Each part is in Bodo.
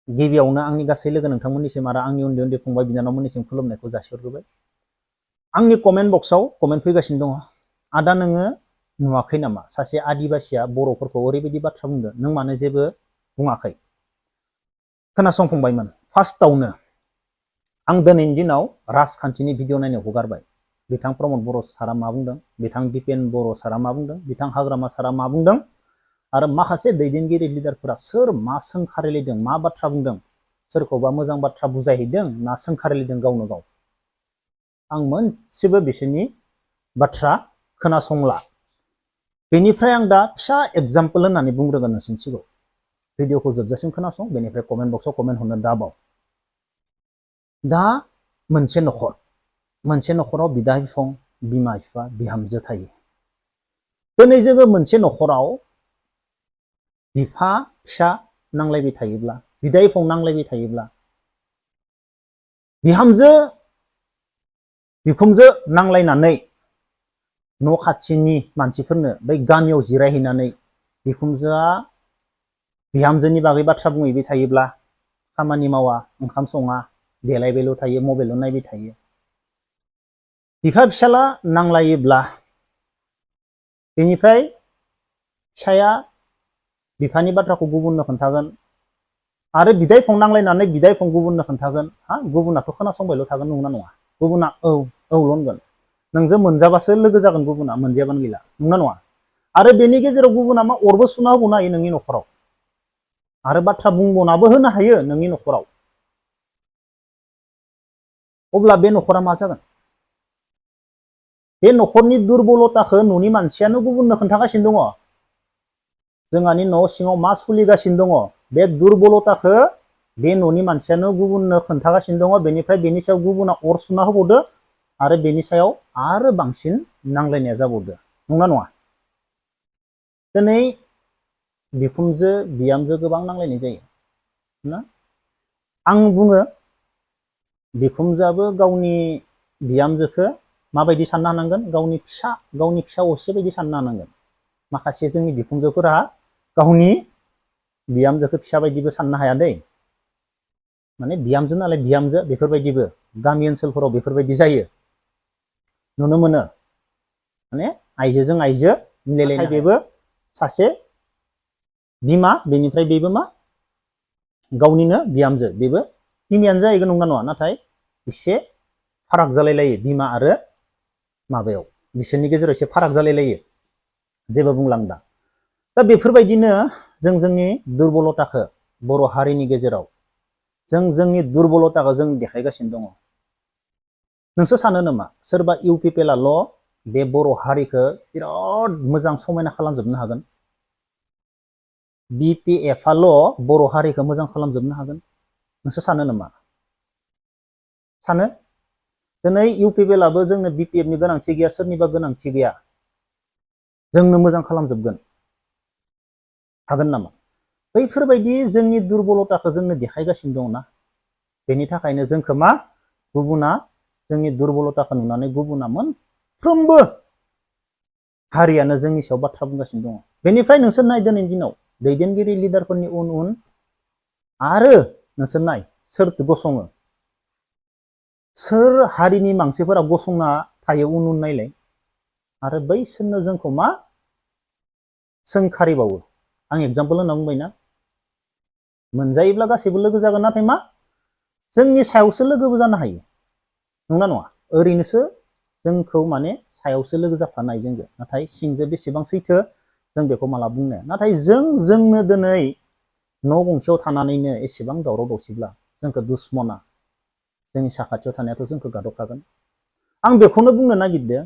गिबियावनो आंनि गासै लोगो नोंथांमोननिसिम आरो आंनि उन्दै उन्दै फंबाय बिनानावमोननिसिम खुलुमनायखौ जासिहरग्रोबाय। आंनि कमेन्ट बक्सआव कमेन्ट फैगासिनो दङ, आदा नोङो नुवाखै नामा सासे आदिबासिया बर'फोरखौ ओरैबायदि बाथ्रा बुंदों, नों मानो जेबो बुङाखै? खोनासं फंबायमोन, फार्स्टआवनो आं दिनैनि दिनाव राजखान्थिनि भिडिअ नायनो हगारबाय। बिथां प्रमद बर' सारा मा बुंदों, बिथां दिपेन बर' सारा मा बुंदों, बिथां हाग्रामा सारा मा बुंदों, आरो माखासे दैदेनगिरि लिडारफोरा सोर मा सोंखारिलायदों, मा बाथ्रा बुंदों, सोरखौबा मोजां बाथ्रा बुजायहैदों ना सोंखारिलायदों गावनो गाव, आं मोनसेबो बिसोरनि बाथ्रा खोनासंला। बेनिफ्राय आं दा फिसा एग्जाम्पल होननानै बुंग्रोगोन नोंसिनि सिगाङाव। भिडिअखौ जोबजासिम खोनासं, बेनिफ्राय कमेन्ट बक्सआव कमेन्ट हरनो दाबाव। दा मोनसे न'खराव बिदा बिफं, बिमा बिफा, बिहामजो थायो। दिनै जोङो मोनसे न'खराव बिफा फिसा नांलायबाय थायोब्ला, बिदा बिफं नांलायबाय थायोब्ला, बिहामजो बिखुनजो नांलायनानै न' खाथिनि मानसिफोरनो बै गामियाव जिरायहैनानै बिखुनजोआ बिहामजोनि बागै बाथ्रा बुंहैबाय थायोब्ला, खामानि मावा, ओंखाम सङा, देलायबायल' थायो, मबाइलल' नायबाय थायो, बिफा फिसाला नांलायोब्ला बेनिफ्राय फिसाया बिफानि बाथ्राखौ गुबुननो खोन्थागोन, आरो बिदा बिफं नांलायनानै बिदा बिफं गुबुननो खोन्थागोन, हा गुबुनाथ' खोनासंबायल' थागोन, नंगौना नङा? गुबुना औल' होनगोन, नोंजों मोनजाबासो लोगो जागोन, गुबुना मोनजायाबानो गैला, नंगौना नङा? आरो बेनि गेजेराव गुबुना मा अरबो सुना होबावनो हायो नोंनि न'खराव, आरो बाथ्रा बुंबावनाबो होनो हायो नोंनि न'खराव। अब्ला बे न'खरा मा जागोन? बे न'खरनि दुरबलताखौ न'नि मानसियानो गुबुननो खोन्थागासिनो दङ। जोंहानि न' सिङाव मा सोलिगासिनो दङ, बे दुरबलताखौ बे न'नि मानसियानो गुबुननो खोन्थागासिनो दङ। बेनिफ्राय बेनि सायाव गुबुना अर सुना होबावदो, आरो बेनि सायाव आरो बांसिन नांलायनाया जाबावदो, नंगौना नङा? दिनै बिखुनजो बिहामजो गोबां नांलायनाय जायो ना? आं बुङो बिखुनजोआबो गावनि बिहामजोखौ माबायदि साननो हानांगोन, गावनि फिसा असे बायदि साननो हानांगोन। माखासे जोंनि बिखुनजोफोरा गावनि बिहामजोखौ फिसा बायदिबो साननो हाया दै, माने बिहामजो नालाय बिहामजो, बेफोरबायदिबो गामि ओनसोलफोराव बेफोरबायदि जायो, नुनो मोनो। माने आइजोजों आइजो मिलायलायनाय, बेबो सासे बिमा, बेनिफ्राय बेबो मा गावनिनो बिहामजो, बेबो बिमायानो जाहैगोन, नंगौना नङा? नाथाय एसे फाराग जालायलायो, बिमा आरो माबायाव बिसोरनि गेजेराव एसे फाराग जालायलायो, जेबो बुंलांदा। दा बेफोरबायदिनो जों जोंनि दुरबलताखौ बर' हारिनि गेजेराव जोंनि दुरबलताखौ जों देखायगासिनो दङ। नोंसोर सानो नामा सोरबा इउ पिपिएलआल' बे बर' हारिखौ बिराद मोजां समायना खालामजोबनो हागोन? बिपिएफआल' बर' हारिखौ मोजां खालामजोबनो हागोन? नोंसोर सानो नामा? सानो? दिनै इउ पिपिएलआबो जोंनो बिपिएफनि गोनांथि गैया, सोरनिबा गोनांथि गैया, जोंनो मोजां खालामजोबगोन हागोन नामा? बैफोरबायदि जोंनि दुरबलताखौ जोंनो देखायगासिनो दंना। बेनि थाखायनो जोंखौ मा गुबुना जोंनि दुरबलताखौ नुनानै गुबुना मोनफ्रोमबो हारियानो जोंनि सायाव बाथ्रा बुंगासिनो दङ। बेनिफ्राय नोंसोर नाय दिनैनि दिनाव दैदेनगिरि लिडारफोरनि उन उन आरो नोंसोर नाय सोर गसङो, सोर हारिनि मानसिफोरा गसंना थायो उन उन नायलाय, आरो बैसोरनो जोंखौ मा सोंखारिबावो। आं एग्जाम्पल होनना बुंबायना, मोनजायोब्ला गासैबो लोगो जागोन, नाथाय मा जोंनि सायावसो लोगोबो जानो हायो, नंगौना नङा? ओरैनोसो जोंखौ माने सायावसो लोगो जाफानाय जोंजों, नाथाय सिंजों बेसेबां सैथो जों बेखौ माला बुंनो। नाथाय जोंनो दिनै न' गंसेयाव थानानैनो एसेबां दावराव दावसिब्ला जोंखौ दुश्मना जोंनि साखाथियाव थानायाथ' जोंखौ गादबखागोन। आं बेखौनो बुंनो नागिरदों,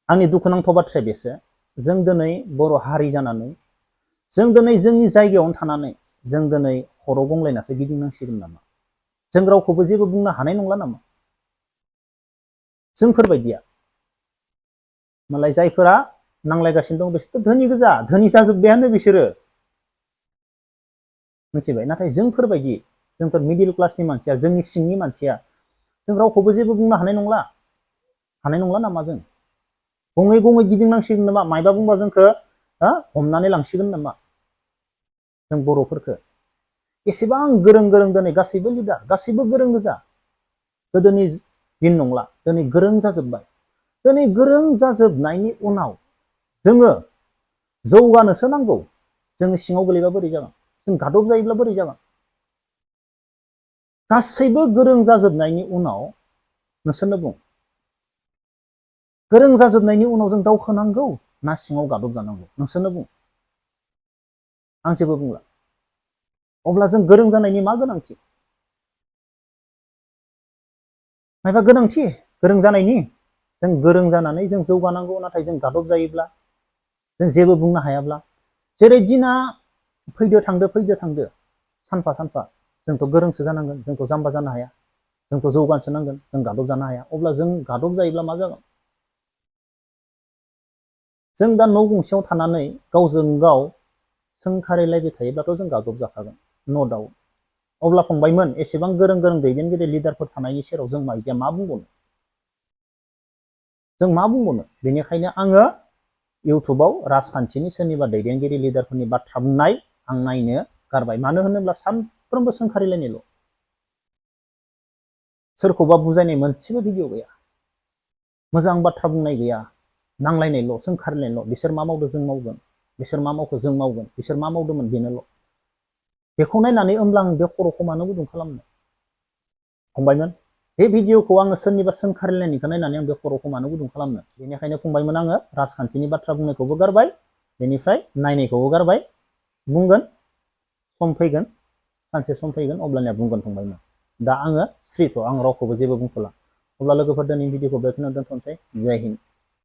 आंनि दुखुनांथाव बाथ्राया बेसो, जों दिनै बर' हारि जानानै जों दिनै जोंनि जायगायावनो थानानै जों दिनै खर' गंलायनासो गिदिंनांसिगोन नामा? जों रावखौबो जेबो बुंनो हानाय नंला नामा? जोंफोरबायदिया मालाय जायफोरा नांलायगासिनो दं बिसोरथ' धोनि गोजा, धोनि जाजोब्बायानो बिसोरो, मिथिबाय? नाथाय जोंफोरबायदि जोंफोर मिडिल क्लासनि मानसिया, जोंनि सिंनि मानसिया, जों रावखौबो जेबो बुंनो हानाय नंला नामा? जों गङै गङै गिदिंनांसिगोन नामा? मायबा बुंबा जोंखौ हमनानै लांसिगोन नामा जों बर'फोरखौ? एसेबां गोरों गोरों दिनै गासैबो लिडार गासैबो गोरों गोजा गोदोनि दिन नंला दिनै गोरों जाजोब्बाय दिनै गोरों जाजोबनायनि उनाव जोङो जौगानोसो नांगौ जोङो सिङाव गोलैबा बोरै जागोन जों गादब जायोब्ला बोरै जागोन गासैबो गोरों जाजोबनायनि उनाव नोंसोरनो बुं गोरों जाजोबनायनि उनाव जों दावखोनांगौ ना सिङाव गादब जानांगौ नोंसोरनो बुं आं जेबो बुंला अब्ला जों गोरों जानायनि मा गोनांथि मायबा गोनांथि गोरों जानायनि जों गोरों जानानै जों जौगानांगौ नाथाय जों गादब जायोब्ला जों जेबो बुंनो हायाब्ला जेरै दिना फैदो थांदो सानफा सानफा जोंथ' गोरोंसो जानांगोन जोंथ' जाम्बा जानो हाया जोंथ' जौगानोसो नांगोन जों गादब जानो हाया अब्ला जों गादब जायोब्ला मा जागोन जों दा न' गंसेयाव थानानै गावजों गाव सोंखारिलायबाय थायोब्लाथ' जों गादब जाखागोन न' दाउट अब्ला फंबायमोन एसेबां गोरों गोरों दैदेनगिरि लिडारफोर थानायनि सेराव जों मायदिया मा बुंबावनो बेनिखायनो आङो इउटुबाव राजखान्थिनि सोरनिबा दैदेनगिरि लिडारफोरनि बाथ्रा बुंनाय आं नायनो गारबाय मानो होनोब्ला सानफ्रोमबो सोंखारिलायनायल' सोरखौबा बुजायनाय मोनसेबो भिडिअ गैया मोजां बाथ्रा बुंनाय गैया नांलायनायल' सोंखारिलायनायल' बिसोर मा मावदों जों मावगोन बिसोर मा मावखो जों मावगोन बिसोर मा मावदोंमोन बेनोल' बेखौ नायनानै होमब्ला आं बे खर'खौ मानो गुदुं खालामनो फंबायमोन बे भिडिअखौ आङो सोरनिबा सोंखारिलायनायखौ नायनानै आं बे खर'खौ मानो गुदुं खालामनो बेनिखायनो फंबायमोन आङो राजखान्थिनि बाथ्रा बुंनायखौबो गारबाय बेनिफ्राय नायनायखौबो गारबाय बुंगोन सम फैगोन सानसे सम फैगोन अब्लानिया बुंगोन फंबायमोन दा आङो स्रिथ' आं रावखौबो जेबो बुंथ'ला अब्ला लोगोफोर दिनैनि भिडिअखौ बेखिनियावनो दोनथ'नोसै जय हिन्द